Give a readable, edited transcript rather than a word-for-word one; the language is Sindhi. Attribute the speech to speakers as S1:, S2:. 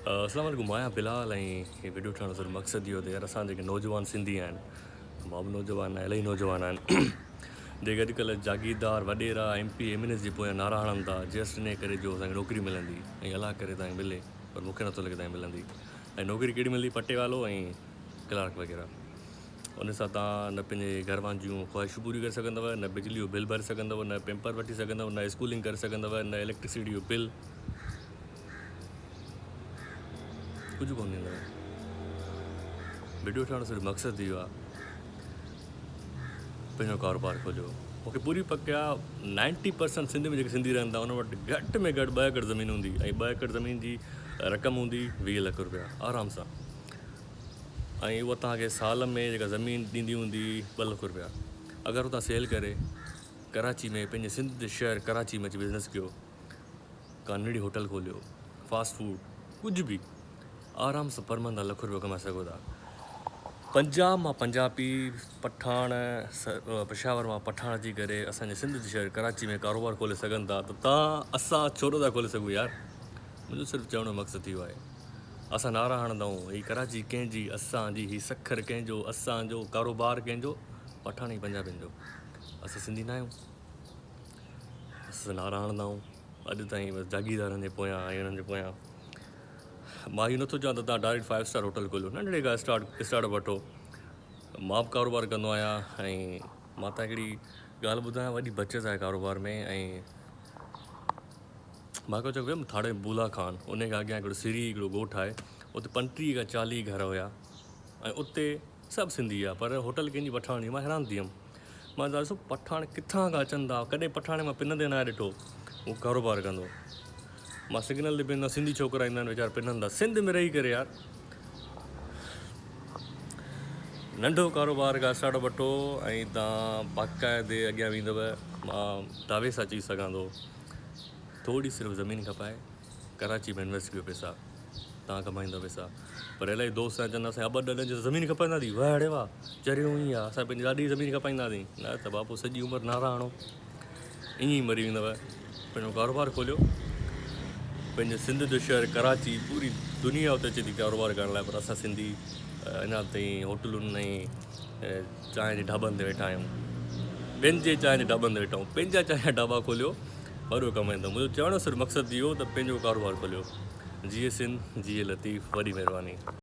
S1: اسلام عليڪم مان آهيان بلال ۽ هي وڊيو ٺاهڻ جو صرف مقصد اهو ته يار اسان جيڪي نوجوان سنڌي آهن مان به نوجوان آهيان الاهي نوجوان آهن جيڪي اڄڪلهه جاگيردار وڏيرا M P M N S جي پويان نعرا هڻن ٿا جسٽ ان ڪري جو اسانکي نوڪري ملندي ۽ الله ڪري تانکي ملي پر مونکي نٿو لڳي تانکي ملندي ۽ نوڪري ڪهڙي ملندي پٽيوالو ۽ ڪلارڪ وغيره ان سان تان نه پنهنجي گهر وارن جون خواهشون پوريون ڪري سگهندؤ نه بجلي جو بل ڀري سگهندؤ نه پيمپر وٺي سگهندؤ نه اسڪولنگ ڪري سگهندؤ نه اليڪٽرسٽي جو بل ڪجهه ڪونه ٿيندو وڊيو ٺاهڻ جو صرف مقصد اهو آهي پنهنجو ڪاروبار کوليو مونکي پوري پڪ آهي نائنٽي پرسنٽ سنڌ ۾ جيڪي سنڌي رهن ٿا ان وٽ گهٽ ۾ گهٽ ٻه ايڪڙ زمين هوندي ۽ ٻه ايڪڙ زمين جي رقم هوندي 20 لک روپيا آرام سان ۽ اها توهان کي سال ۾ جيڪا زمين ڏيندي هوندي 2 لک روپيا اگر اتان سيل ڪري ڪراچي ۾ پنهنجي سنڌ جي شهر ڪراچي ۾ اچي بزنس ڪيو ڪا ننڍڙي هوٽل کوليو، فاسٽ فوڊ، ڪجهه به آرام سان پر منٿ لک روپيو ڪمائي سگهو ٿا. پنجاب مان پنجابي، پٺاڻ، پشاور مان پٺاڻ اچي ڪري اسان جي سنڌ جي شهر ڪراچي ۾ ڪاروبار کولي سگهن ٿا ته تان اسان ڇو نٿا کولي سگهون يار. منهنجو صرف چوڻ جو مقصد اهو آهي اسان نعرا هڻندا آهيون هي ڪراچي ڪنهن جي اسان جي، هي سکر ڪنهن جو اسان جو، ڪاروبار ڪنهن جو پٺاڻ ۽ پنجابين جو. اسان سنڌي ناهيون. اسان نعرا هڻندا آهيون اڄ تائين بس جاگيردارن جي پويان ۽ انهن جي پويان. مان اهو نٿو چوان ته توهان ڊائريڪٽ فائيو اسٽار هوٽل کوليو، ننڍڙي کان اسٽارٽ اسٽارٽ اپ وٺو. مان به ڪاروبار ڪندو آهيان ۽ مان تان هڪڙي ڳالهه ٻڌايان وڏي بچت آهي ڪاروبار ۾ ۽ مان هڪ چڪر ويم ٿاڻي بولا خان ان کان اڳيان هڪڙو سري هڪڙو ڳوٺ آهي اتي 35 کان 40 گهر هيا ۽ اتي سڀ سنڌي هيا پر هوٽل ڪنهن جي پٺاڻ جي مان حيران ٿي ويم. مان چيو ڏسو پٺاڻ ڪٿان کان اچن ٿا ڪڏهن پٺاڻي مان پنندي ناهي ڏٺو هو ڪاروبار ڪندو مان سگنل تي بيهندو سنڌي ڇوڪرا ايندا آهن ويچارا پنن ٿا سنڌ ۾ رهي ڪري يار ننڍو ڪاروبار کان اسٽارٽ اپ وٺو ۽ تان باقاعدي اڳيان ويندو مان دعوي سان چئي سگهان ٿو ٿوري صرف زمين کپائي ڪراچي ۾ انويسٽ ڪيو پئسا تان ڪمائيندو پئسا پر الاهي دوست آهن چوندا سائين ابا ڏاڏن جي زمين کپائينداسين واه اڙي واه چريو ائين آ اسان پنهنجي ڏاڏي جي زمين کپائينداسين نه ته بابو سڄي عمر نعرا هڻو ائين ئي مري ويندو پنهنجو ڪاروبار کوليو پنهنجي سنڌ جو شهر ڪراچي پوري دنيا اتي اچي ٿي ڪاروبار ڪرڻ لاء پر اسان سنڌي اڃا تائين هوٽلن ۽ چانهه جي ڍاٻن تي ويٺا آهيون ٻين جي چانهه جي ڍاٻن تي ويٺا آهيون پنهنجا چانهه جا ڍاٻا کوليو وڏو ڪمائيندو منهنجو چوڻ جو صرف مقصد اهو ته پنهنجو ڪاروبار کوليو جيئي سنڌ جيئي لطيف وڏي مهرباني.